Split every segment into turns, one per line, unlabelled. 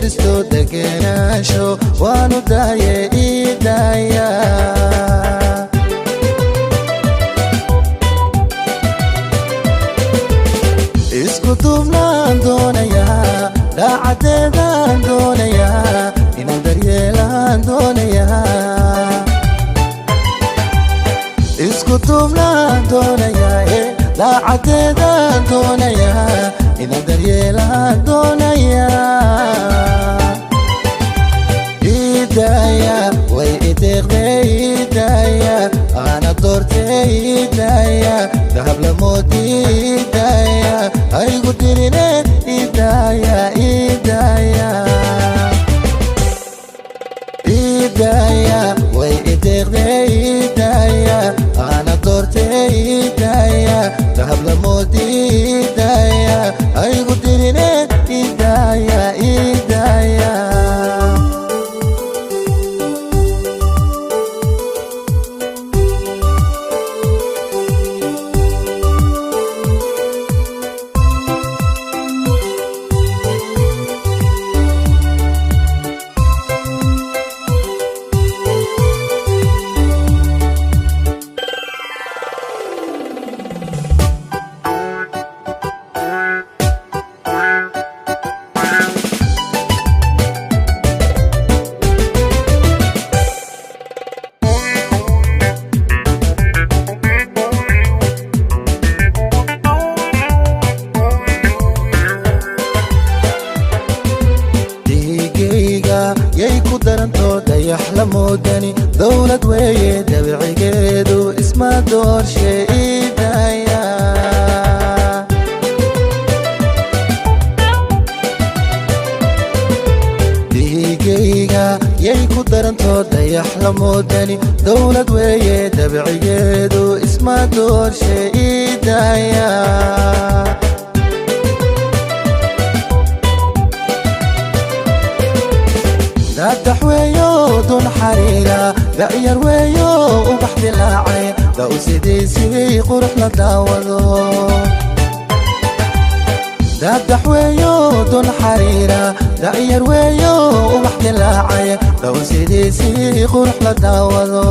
daristo degenaansho waanu daaye idaaya. Isku duubnaan doonayaa, daacadeedaan doonayaa, inaan daryeelaan doonayaa. Isku duubnaan doonayaa, daacadeedaan doonayaa, inaan daryeelaan doonayaa. Idaaya, way ideeqdee idaaya, ana doortee idaaya, dahab lamoodi idaaya, haygu dirine idaaya, idaaya. Idaaya, way ideeqdee idaaya, ana doortee idaaya, dahab lamoodi idaaya, haygu dirine idaaya, idaaya. Dhiigayga yay ku darantoo dayax la moodani, dowlad weeye dabicigeedu isma doorshe idaaya. Dhiigayga yay ku darantoo dayax la moodani, dowlad weeye dabicigeedu isma doorshe idaaya. Daadax weeyo dun xariira, da'yar weeyo ubax dilaacay, da'u sidiisii qurux la daawado. Daadax weeyo dun xariira, da'yar weeyo ubax dilaacay, da'u sidiisii qurux la daawado.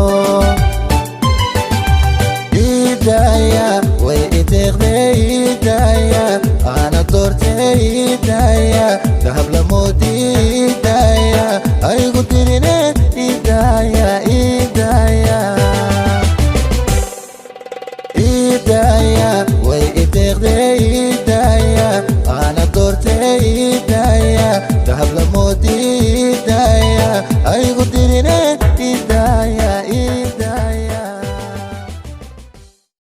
Idaaya, way ideeqdee idaaya, ana doortee idaaya, dahab lamoodi idaaya, haygu dirine idaaya, idaaya. Idaaya, way ideeqdee idaaya, ana doortee idaaya, dahab lamoodi